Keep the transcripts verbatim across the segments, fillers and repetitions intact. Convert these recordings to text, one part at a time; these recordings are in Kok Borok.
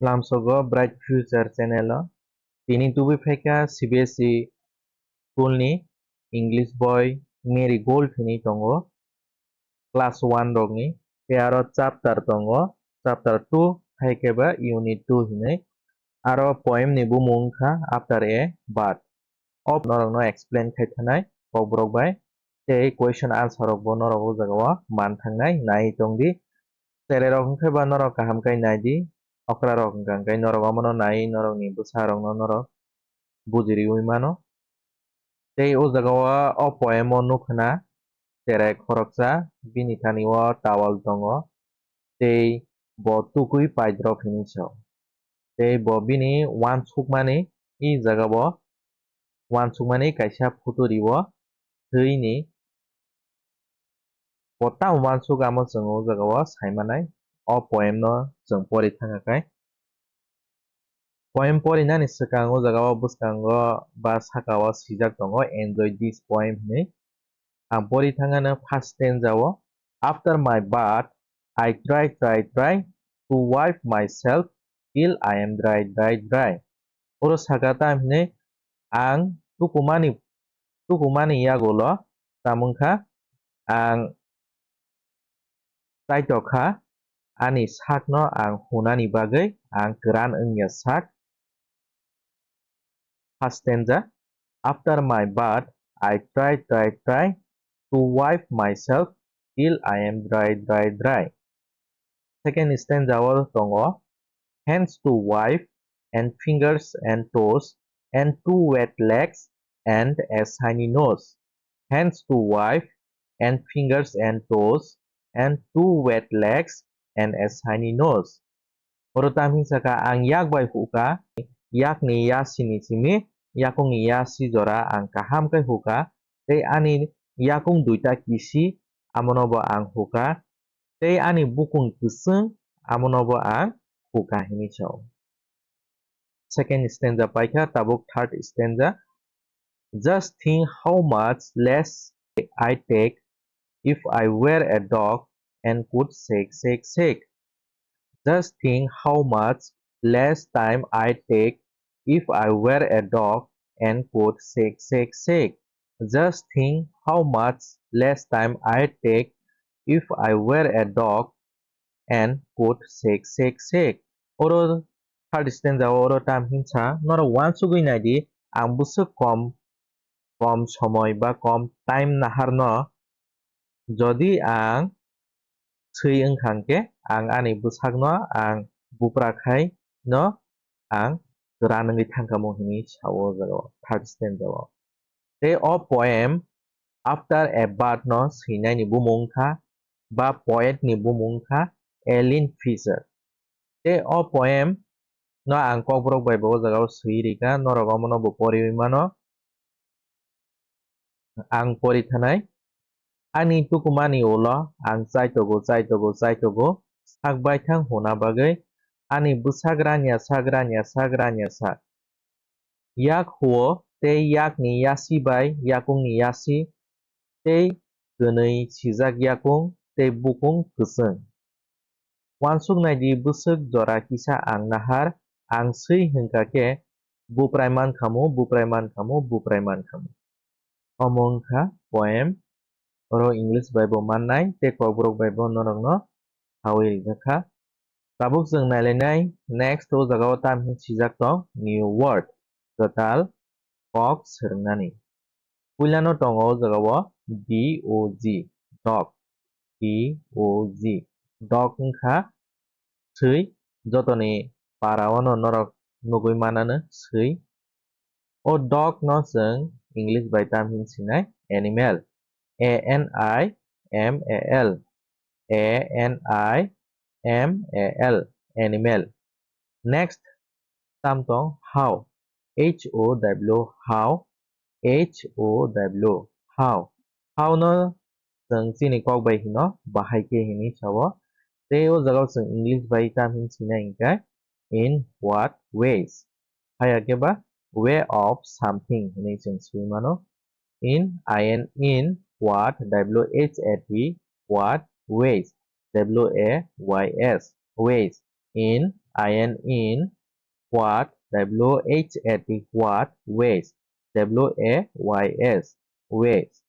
Lamsogo Bright Future channel o. Tini tubui phaikha C B S E school ni English boi Mary Gold hinwi tongo. Class one rokni. Tei aro chapter tongo. Chapter two phaikhe ba unit two hinwi. Aro poem ni bumung wngkha After a Birth. O norokno explain khai thanai Kokborok bai. Tei question answer rokbo norok o jaga o man thangnai, nai tongdi. Cherai rok hwnkhe ba norok kaham khe nai di, okra rok hwnkha hwnkhe norok omono nai norokni bwsa rokno norok buji riui mano. Tei o jaga o, o poem o nukha na cherai khoroksa bini thani o towel tongo tei bo tukui paidrop hinwi sao. Tei bo bini uansukmani i jaga o uansukmani kaisa photo rio thwini. Bo tamo uansuk amo chwng o jaga o sai manai. O poem no chwng pori thangkha khe. Poem porinani swkang o jaga o bwskango ba saka o swijak tongo, "Enjoy this poem" hinwi. Ang pori thangano first stanza o, "After my bath, I try, try, try to wipe myself till I am dry, dry, dry." Oro saka tam hinwi ang tukumani, tukumani yagulo tamungkha ang chaitokha, ani sakno ang hunani bagwi ang kwran wngya sak. First stanza, "After my bath, I try, try, try to wipe myself till I am dry, dry, dry." Second stanza o tongo, "Hands to wife and fingers and toes and two wet legs and a shiny nose." Hands to wife and fingers and toes and two wet legs and a shiny nose. Oro tamhinsa kha, ang yak bai huka, yakni yasini simi, yakungni yasi jora ang kaham khe huka, tei ani yakung duita kisi, amono bo ang huka, tei ani bukung kwchwng, amono bo ang huka hinwi sao. Second stanza paikha, tabuk third stanza. Just think how much less I take if I were a dog and could shake, shake, shake. Just think how much less time I take if I were a dog and could shake, shake, shake. Just think how much less time I take if I were a dog and could shake, shake, shake. Oro third stanza o oro tam hinsa, norok uansugwi naidi, ang bwswk kom, kom somoi ba kom time naharno, jodi ang swi wngkha hwnkhe, ang ani bwsakno ang bupra khai no ang kwran wngwi thangkha mo hinwi sao o jaga o, third stanza o. Tei o poem After a Bath no swinaini bumung wngkha, ba poet ni bumung wngkha Ellen Fisher. Tei o poem no ang Kokborok bai bo o jaga o swi rikha, norok omono bo poriwi mano. Ang pori thanai. Ani tukumani ulo ang chaitogo, chaitogo, chaitogo, sak baithang huna bagwi, ani bwsak ranya sak, ranya sak, ranya sak. Yak huo tei yakni yasi bai yakungni yasi, tei kwnwi sijak yakung tei bukung kwchwng. Uansuk naidi bwswk jora kisa ang nahar, ang swi hwnkha khe buprai mankhamu, buprai mankhamu, buprai mankhamu. Omo wngkha poem. Oro English bai bo mannai tei Kokborok bai bo norokno saui rijak kha. Tabuk chwng nailainai next o jaga o tam hin sijak tong new word, kwtal kok swrwngnani. Puilano tongo o jaga o D O G, dog, D O G, dog wngkha swi, jotoni para o no norok nugui manano swi. O dog no chwng English bai tam hin sinai animal, A N I M A L, A N I M A L, animal. Next tam tong how, H O W, how, H O W, how. How no chwng chini kok bai hino bahai khe hinwi sao. Tei o jaga o chwng English bai tam hin sinai hwnkhe in what ways. Haya khe ba way of something hinwi chwng swi mano. In, I N, in what, W H A T, what, ways, W A Y S, ways, in I N in, what, W H A T, what, ways, W A Y S, ways.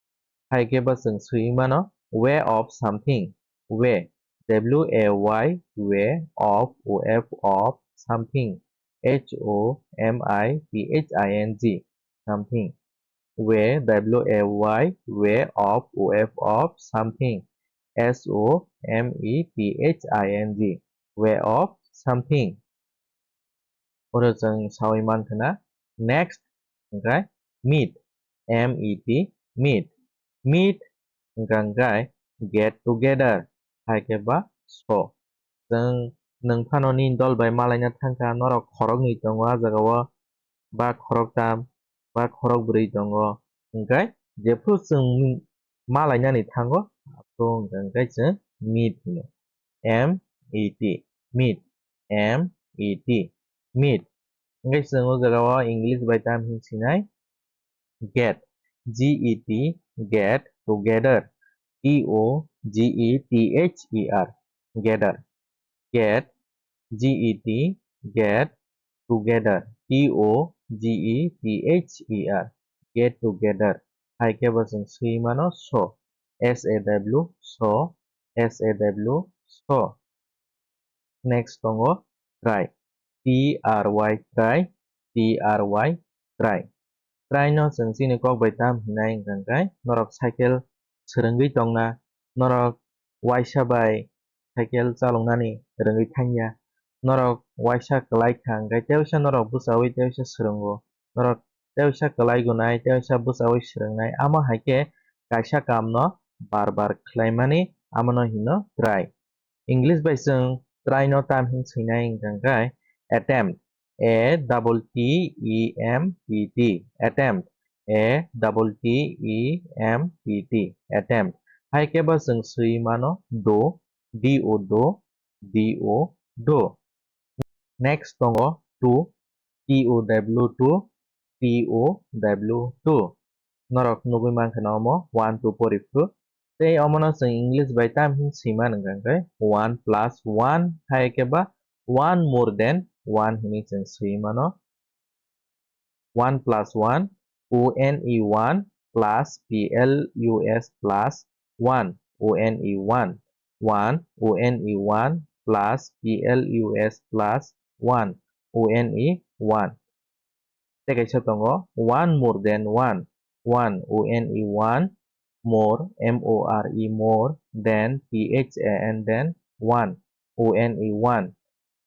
Hai khe bo chwng swi mano way of something, way, W A Y, way of, O F of, something, H O M I T H I N G, something. Way, W A Y, way of, O F of, something, S O M E T H I N G, way of something. Oro chwng sawi mankha na next hwnkhe meet, M E T, meet. Meet hwnkha hwnkhe get together, hai khe ba so. Chwng nwng phano nini dol bai malaina thangkha, norok khoroknwi tongo ah jagao, ba khoroktam, ba khorokbrwi tongo. Hwnkhe jephru chwng malainani thango, aphuru hwnkha hwnkhe chwng meet hino. M E T, meet, M E T, meet. Hwnkhe chwng o jagao English bai tam hin sinai get, G E T, get, together, T O G E T H E R, gather, get, G E T, get, together, T O G E T H E R, get together. Hai khe bo chwng swi mano so, S A W, so, S A W, so. Next tongo try, T R Y, try, T R Y, try. Try no chwng chini kok bai tam hinai hwnkha hwnkhe norok cycle swrwngwi tongna, norok waisa bai cycle chaloknani rwngwi thangya, norok waisa kwlai kha hwnkhe teisa norok bwchaui teisa swrwngo, norok teisa kwlai gunai teisa bwchaui swrwngnai, amo hai khe kaisa kamno bar bar khlaimani, amono hino try. English bai chwng try no tam hin swinai hwnkha hwnkhe attempt, A double T E M P T, attempt, A double T E M P T, attempt. Hai khe bo chwng swi mano do, D O do, D O do. Next tongo two, T O W two, T O W two. Norok nugwi mankha na omo one two pori phuru. Tei omono chwng English bai tam hin sima nang khe one plus one hai khe ba one more than one hinwi chwng swi mano. One plus one, O N E one plus P L U S plus one, O N E one, one, O N E one plus P L U S plus one, O N E one. Tei kaisa tongo, one more than one, one, O N E one, more, M O R E, more, than, T H A N, than, one, O N E one,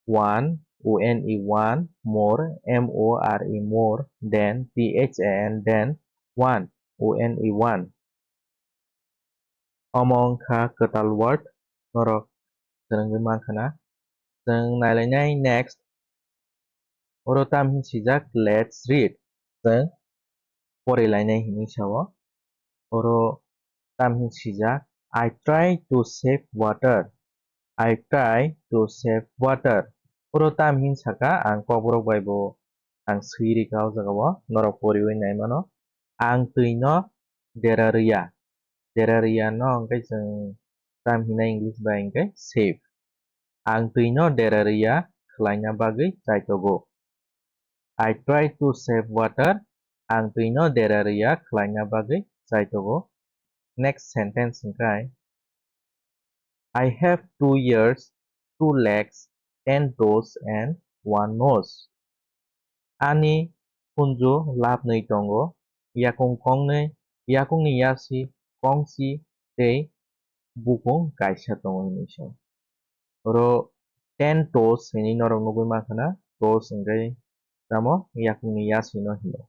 one, O N E one, more, M O R E, more, than, T H A N, than, one, O N E one. Omo wngkha kwtal word, norok swrwngwi mankha na. Chwng nailainai next. Oro tam hin swijak, let's read. Chwng porilainai hinwi sao. Oro tam hin swijak, I try to save water. I try to save water. Oro tam hin saka, ang kokborok bai bo ang swi rikha o jagao, norok poriwi naimano. Ang twi no dera rwya. Dera rwya no hwnkhe chwng tam hinai English bai hwnkhe save. Ang twi no dera rwya khwlaina bagwi chaitogo. I try to save water. Ang twi no dera rwya khwlaina bagwi chaitogo. Next sentence hwnkhe, I have two ears, two legs, ten toes and one nose. Ani khunju labnwi tongo, yakung kongnwi, yakungni yasi kongchi tei bukung kaisa tongo hinwi sa. Oro ten toes hinwi norok nugwi mankha na, toes hwnkhe tamo yakungni yasi no hino.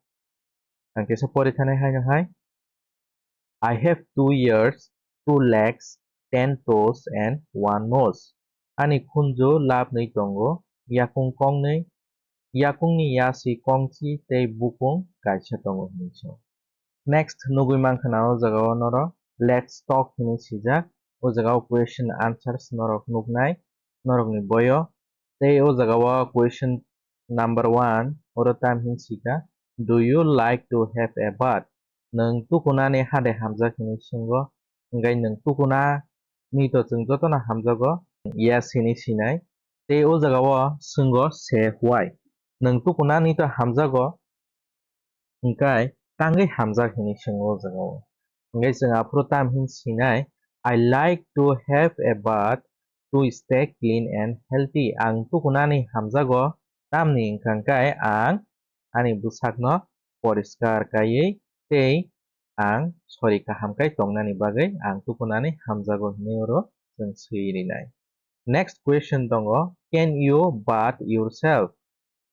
Ang kisa pori thani haino hai. I have two ears, two legs, ten toes and one nose. Ani khunju labnwi tongo, yakung kongnwi, yakungni yasi kongchi tei bukung kaisa tongo hinwi sa. Next nugwi mankha na o jagao norok let's talk hinwi swijak. O jagao question answers norok nuknai norokni boyo. Tei o jagao question number one, oro tam hin sika, do you like to have a bath? Nwng tukunani hade hamjak hinwi swngo. Hwnkhe nwng tukuna ni to chwng jotono hamjago. Yes hinwi sinai. Tei o jaga o swngo, say why. Nwng tukunani to hamjago, hwnkhe tangwi hamjak hinwi swngo o jaga o. Hwnkhe chwng aphuru tam hin sinai, I like to have a bath to stay clean and healthy. Ang tukunani hamjago, tamni hwnkha khe ang ani bwsakno poriskar kaiwi tei ang sori kaham khe tongnani bagwi ang tukunani hamjago hinwi oro chwng swi rinai. Next question tongo, can you bath yourself?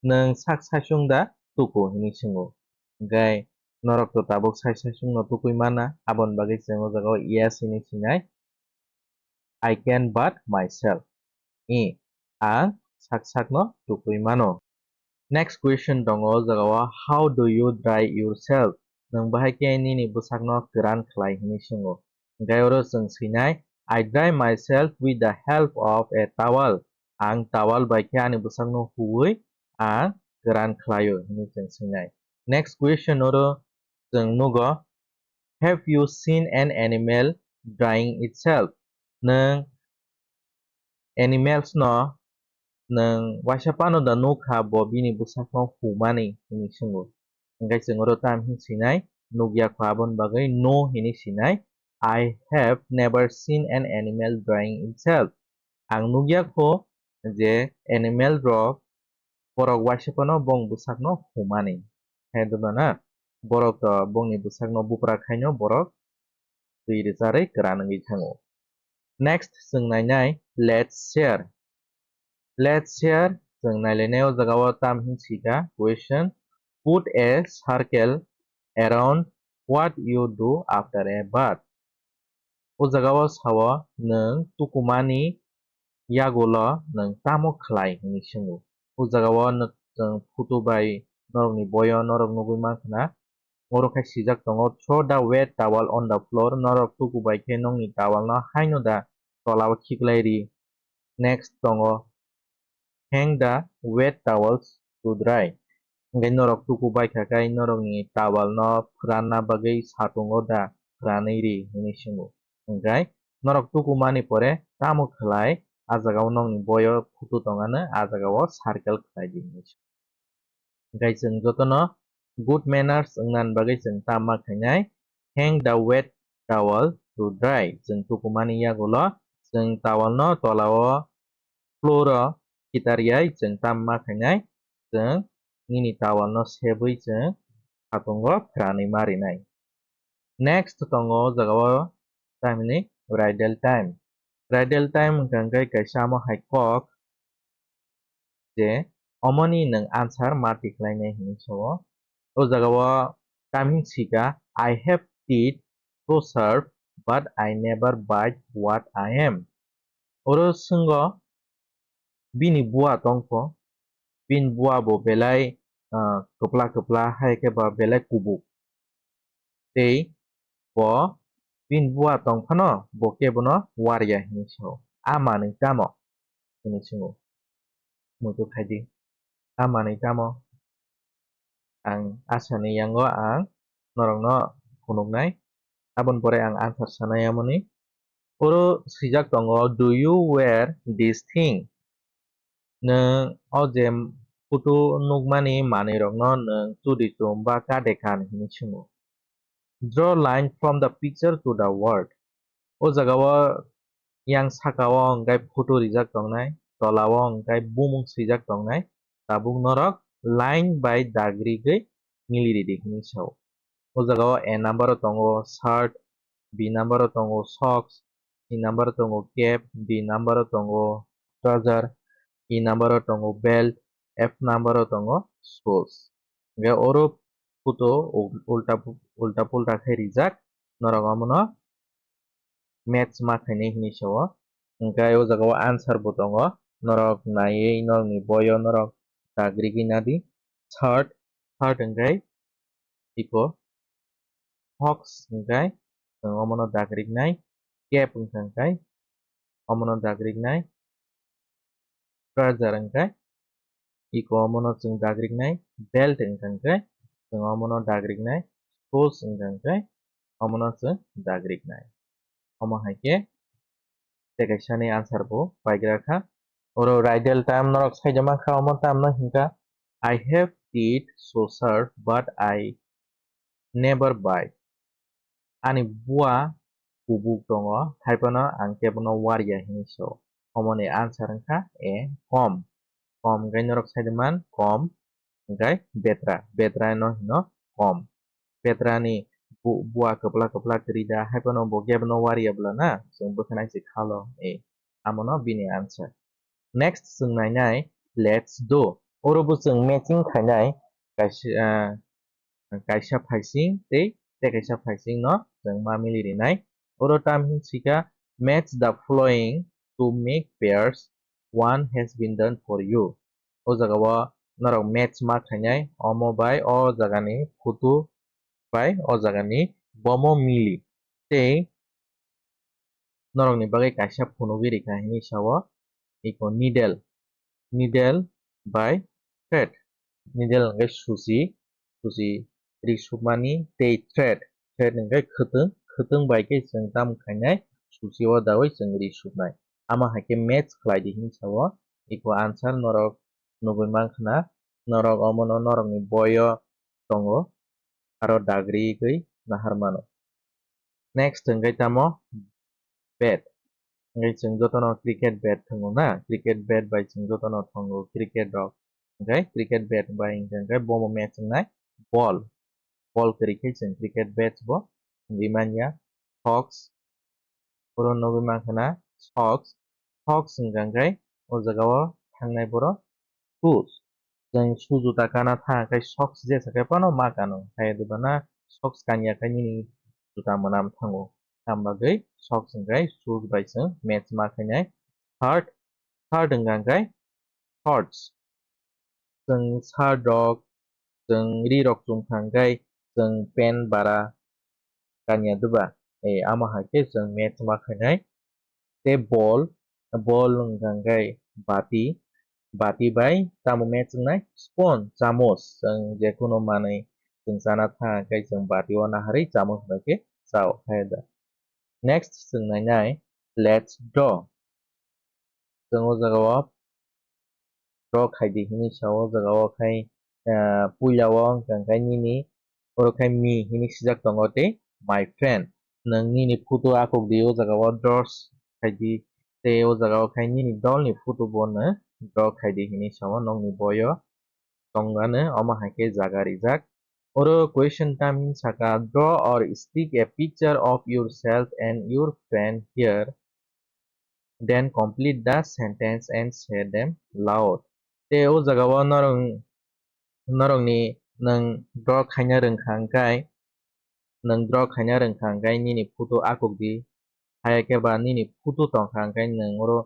Nwng sak saichung da tuku hinwi swngo. Hwnkhe norok to tabuk sai saichung no tukui mana, aboni bagwi chwng o jaga o yes hinwi sinai. I can bath myself. I, ang sak sakno tukui mano. Next question tongo o jaga o, how do you dry yourself? Nwng bahai khe nini bwsakno kwran khlai hinwi swngo. Hwnkhe oro chwng swinai, I dry myself with the help of a towel. Ang towel bai khe ani bwsakno huwi ang kwran khlaio hinwi chwng swinai. Next question oro chwng nugo, have you seen an animal drying itself? Nwng animals no nwng waisa phano da nukha bo bini bwsakno humani hinwi swngo. Hwnkhe chwng oro tam hin sinai, nukya kho, aboni bagwi no hinwi sinai, I have never seen an animal drying itself. Ang nukya kho je animal rok borok waisa phano bong bwsakno humani. Hai dono na, borok to bongni bwsakno bupra khaino borok twi rwcharwi kwran wngwi thango. Next chwng nainai, let's share. Let's share, chwng nailainai o jaga o tam hin sika, question, put a circle around what you do after a bath. O jaga o sao nwng tukumani yagulo nwng tamo khlai hinwi swngo. O jaga o nwng chwng photo bai norokni boyo norok nugwi mankha na. Oro khe swijak tongo, throw the wet towel on the floor, norok tuku bai khe nokni towel no haino da tola o khiklai ri. Next tongo, hang the wet towels to dry. Hwnkhe norok tuku bai kha khe norokni towel no phwranna bagwi satungo da phwranwi ri hinwi swngo. Hwnkhe norok tuku mani pore tamo khlai, a jaga o nokni boyo photo tongano a jaga o circle khlai di hinwi swngo. Hwnkhe chwng jotono good manners wngnani bagwi chwng tam ma khainai, hang the wet towel to dry. Chwng tukumani yagulo chwng towel no tola o floor o khitar yai chwng tam ma khainai, chwng nini towel no sebwi chwng satungo phwranwi ma rinai. Next tongo o jaga o tamni riddle time. Riddle time hwnkha khe kaisa amo hai kok je omoni nwng answer ma tikhlainai hinwi sao. O jaga o tamni sika, I have teeth to serve, but I never bite what I am. Oro swngo bini bua tongkho, bini bua bo belai, ah, kwpla kwpla hai khe ba belai kubuk. Tei bo bini bua tong phano bo kebono warya hinwi sao. A manwi tamo? Hinwi swngo. Muitu khai di. A manwi tamo? Ang asani yango ang norokno phunuknai. Aboni pore ang answer sanai amoni. Oro swijak tongo, do you wear this thing? Nwng o je photo nukmani manwirokno nwng chudi chum ba kade kan hinwi swngo. Draw line from the picture to the word. O jaga o yang saka o hwnkhe photo rijak tongnai, tola o hwnkhe bumung swijak tongnai, tabuk norok line bai dag rigwi mili ridi hinwi sao. O jaga o A number o tongo shirt, B number o tongo socks, C number o tongo cap, D number o tongo trouser, E number o tongo belt, F number o tongo shoes. Hwnkhe oro photo ul-, ulta pu-, ulta pulta khe rijak, norok omono match ma khainai hinwi sao. Hwnkhe o jaga o answer bo tongo, norok naiwi norokni boyo norok dag rigwi nadi. Shirt, shirt hwnkhe iko, socks hwnkhe chwng omono dag riknai, cap hwnkha hwnkhe omono dag riknai, trouser hwnkhe iko omono chwng dag riknai, belt hwnkha hwnkhe chwng omono dag riknai, shoes hwnkha hwnkhe omono chwng dag riknai. Omo hai khe tei kaisani answer bo paigra kha. Oro riddle tam norok saida mankha, omo tam no hinkha, "I have teeth so sharp but I never bite." Ani bua kubuk tongo, haiphano ang kebono wariya hinwi sao. Omoni answer wngkha A, kom. Kom hwnkhe norok saida man, kom hwnkhe betra, betra no hino kom. Betra ni bu-, bua kwplak kwplak kwrwi da, haiphano bo kebono wariya bwla na, chwng bwkhanai se khalo, e, amono bini answer. Next chwng nainai, let's do. Oro bo chwng matching khainai, kaisa, ah, kaisa phaising tei tei kaisa phaising no chwng ma mili rinai. Oro tam hinsika, "Match the following to make pairs, one has been done for you." O jaga o norok match ma khainai, omo bai o jaga ni photo bai o jaga ni bomo mili. Tei norokni bagwi kaisa phunugwi rikha hinwi sao, iko needle, needle bai thread. Needle hwnkhe susi, susi ri sukmani tei thread, thread hwnkhe khwtwng, khwtwng bai khe chwng tamo khainai, susi o daui chwng ri suknai. Ama hai khe match khlai di hinwi sao, iko answer norok nugwi mankha na, norok omono norokni boyo tongo, aro dagri gwi nahar mano. Next hwnkhe tamo bat. Hwnkhe chwng jotono cricket bat thango na, cricket bat bai chwng jotono thango cricket rok. Hwnkhe cricket bat bai hwnkhe bomo match wngnai ball. Ball kwrwi khe chwng cricket bat bo wngwi manya. Socks, oro nugwi mankha na socks. Socks hwnkha khe o jaga o thangnai borok shoes. Chwng shoe juta kana thang khe socks jesa khe phano ma kano. Hai de bana socks kanya khe nini juta mwnam thango. Tam bagwi socks hwnkhe shoes bai chwng match ma khainai. Third, third hwnkha khe shorts. Chwng shirt rok, chwng ri rok chum kha hwnkhe chwng pant bara kanya duba, e, amo hai khe chwng match ma khainai. Tei ball, ball wngkha hwnkhe bati, bati bai tamo match wngnai? Spoon, chamus, chwng jekunu manwi chwng chana thang khe chwng bati o naharwi chamus bai khe chao, hai da. Next chwng nainai, let's draw. Chwng o jaga o draw khai di hinwi sao, o jaga o khai, ah, puila o wngkha khe nini, oro khai me hinwi sijak tongo tei my friend. Nwng nini photo akhuk di o jaga o draw khai di, tei o jaga o khai nini dol ni photo bo no draw khai di hinwi sao, nokni boyo tongmani, omo hai khe jaga rijak. Oro question tam hin saka, "Draw or stick a picture of yourself and your friend here, then complete the sentence and say them loud." Tei o jaga o norok, norokni nwng draw khaina rwngkha hwnkhe, nwng draw khaina rwngkha hwnkhe nini photo akhuk di, hai khe ba nini photo tongkha hwnkhe nwng oro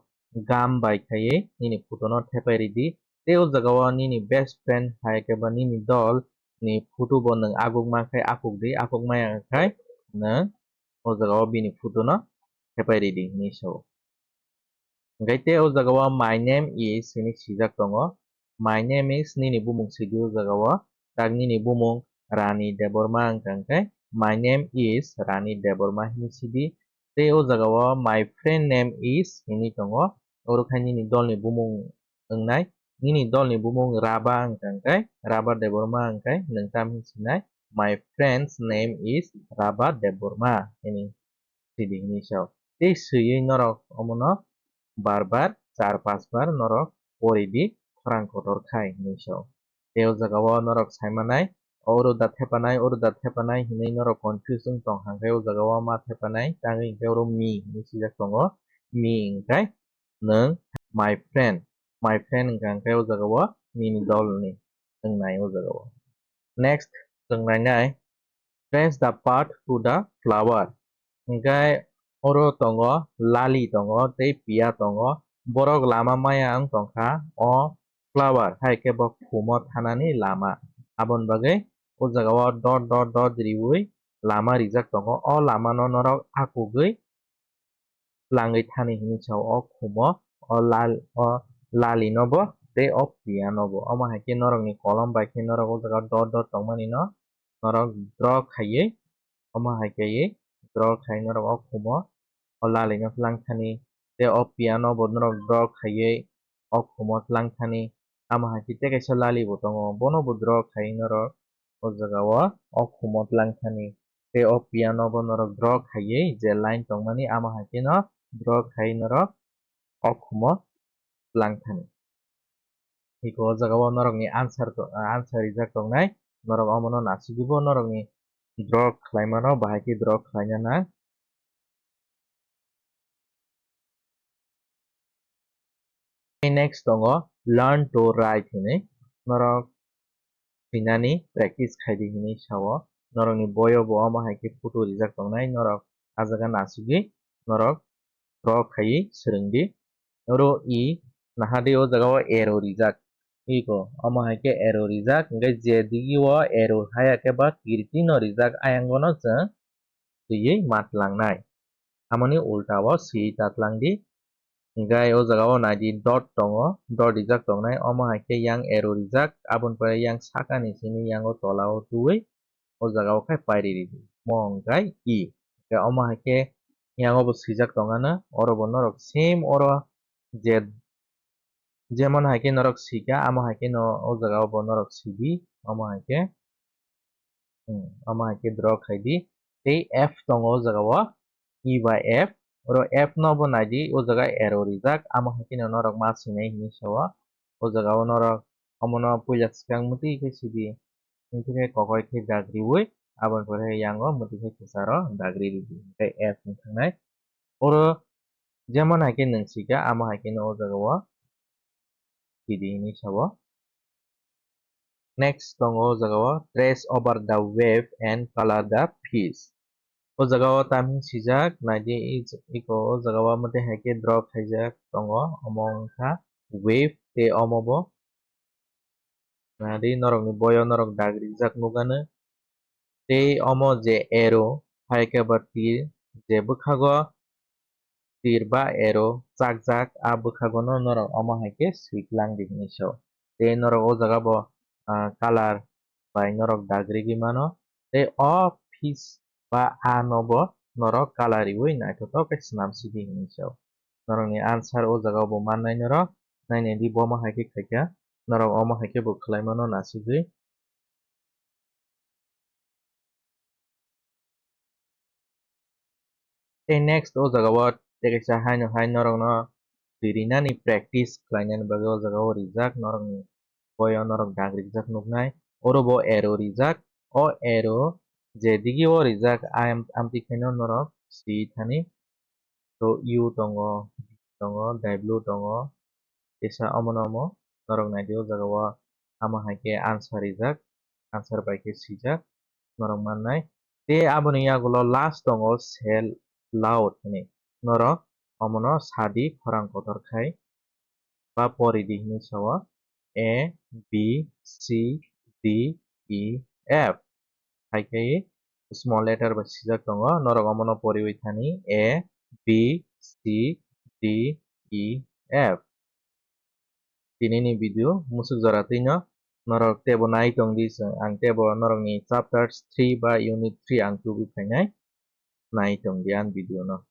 gum bai khaiwi nini photo no thepai ridi. Tei o jaga o nini best friend hai khe ba nini dol ni photo bo nwng akhuk mankhe akhuk di, akhuk maya khai nwng o jaga o bini photo no thepai ridi hinwi sao. Hwnkhe tei o jaga o "My name is" hinwi swijak tongo. "My name is" nini bumung sidi o jaga o. Tak nini bumung Rani Debbarma wngkha hwnkhe "My name is Rani Debbarma" hinwi sidi. Tei o jaga o "My friend name is" hinwi tongo. Oro khai nini dol ni bumung wngnai. Nini dol ni bumung Raba wngkha hwnkhe, Raba Debbarma wngkhe nwng tam hin sinai? "My friend's name is Raba Debbarma" hinwi sidi hinwi sao. Tei swiwi norok omono bar bar, char panch bar norok pori di, khorang kotor khai hinwi sao. Tei o jaga o norok sai manai, oro da thepanai, oro da thepanai hinwi norok confuse wng tong kha, hwnkhe o jaga o ma thepanai, tangwi hwnkhe oro me hinwi swijak tongo, me hwnkhe nwng my friend, my friend hwnkha hwnkhe o jaga o nini dol ni wngnai o jaga o. Next chwng nainai, "Trace the path to the flower." Hwnkhe oro tongo, lali tongo tei piya tongo. Borok lama maya wng tongkha o flower, hai khe bo phumo thanani lama. Aboni bagwi o jaga o dot dot dot riwi lama rijak tongo. O lama no norok akhugwi twlangwi thani hinwi sao o khumo, o lal, o lali no bo tei o piya no bo. Omo hai khe norok ni kolom bai khe norok o jaga dot dot tongmani no norok draw khaiwi, omo hai khe draw khai norok o khumo, o lali no twlang thani tei o piya no bo norok draw khaiwi okhumo tlangthani. Amo hai khe tei kaisa lali bo tongo, bono bo draw khai norok o jaga o okhumo tlangthani. Tei o piano bo norok draw khaiwi je line tongmani, amo hai kheno draw khai norok okhumo tlangthani. Iko o jaga o norokni answer to-, answer rijak tongnai. Norok omono nasigwi bo norokni draw khlaimano bahai khe draw khlaina nang. Tei next tongo learn to write hinwi. Norok swinani practice khaidi hinwi sao. Norokni boyo bo omo hai khe photo rijak tongnai. Norok a jaga nasigwi norok draw khaiwi swrwngdi. Oro e nahadi o jaga o arrow rijak. Iko omo hai khe arrow rijak, hwnkhe je digi o arrow haya khe ba kirti no rijak, ayang bono chwng twiwi ma tlangnai. Amoni ulta o swi ta tlangdi. Hwnkhe o jaga o naidi dot tongo, dot rijak tongnai. Omo hai khe yang arrow rijak, aboni pore yang sakani simi yang o tola o twiwi o jaga o khe pairi ridi. Mo hwnkhe e. Hwnkhe omo hai khe yang o bo swijak tongano, oro bo norok same oro je, jemon hai khe norok swikha, amo hai khe no o jaga o bo norok swidi, omo hai khe, hmm, omo hai khe draw khaidi. Tei F tongo o jaga o, E bai F, oro F no bo naidi, o jaga arrow rijak, amo hai khe no norok ma swinai hinwi sao. O jaga o norok omono puila swkang mwtwi khe swidi, wngkhe kokoi khe dag riwi, aboni pore yang o mwtwi khe kwcharo dag ri ridi, tei F wng thangnai. Oro jemon hai khe nwng swikha, amo hai khe no o jaga o swidi hinwi sao. Next tongo o jaga o trace over the wave and color the fish. O jaga o tamni swijak, naidi iko o jaga o mwtwi hai khe draw khaijak tongo, omo wngkha wave tei omo bo. Naidi norokni boyo norok dag rijak nukgano. Tei omo je arrow, hai khe ba tir, je bwkhago tir ba arrow chakjak, a bwkhagono norok omo hai khe switlang di hinwi sao. Tei norok o jaga bo, ah, color bai norok dag rigwi mano. Tei o fish ba a no bo norok color riwi naithothok khe swnam sidi hinwi sao. Norokni answer o jaga o bo mannai norok. Nainai di bo ma hai khe khaikha. Norok omo hai khe bo khlai mano nasigwi. Tei next o jaga o tei kaisa haino hai norokno twi rinani practice khlainani bagwi o jaga o rijak norokni boyo norok dag rijak nuknai. Oro bo arrow rijak. O arrow je digi o rijak, am-, amtwi khaino norok swi thani. To U tongo, tongo, W tongo, kisa omono omo norok naidi o jaga o, amo hai khe answer rijak, answer bai khe swijak norok mannai. Tei aboni yagulo last tongo sell loud hinwi, norok omono sadi khorang kotor khai ba pori di hinwi sao, A, B, C, D, E, F. Hai khe small letter bai swijak tongo, norok omono poriwi thani A, B, C, D, E, F. Tinini video musuk jora twino norok teibo nai tong di, ang teibo norokni chapter three ba unit three ang tubui phainai, nai tong di ang video no.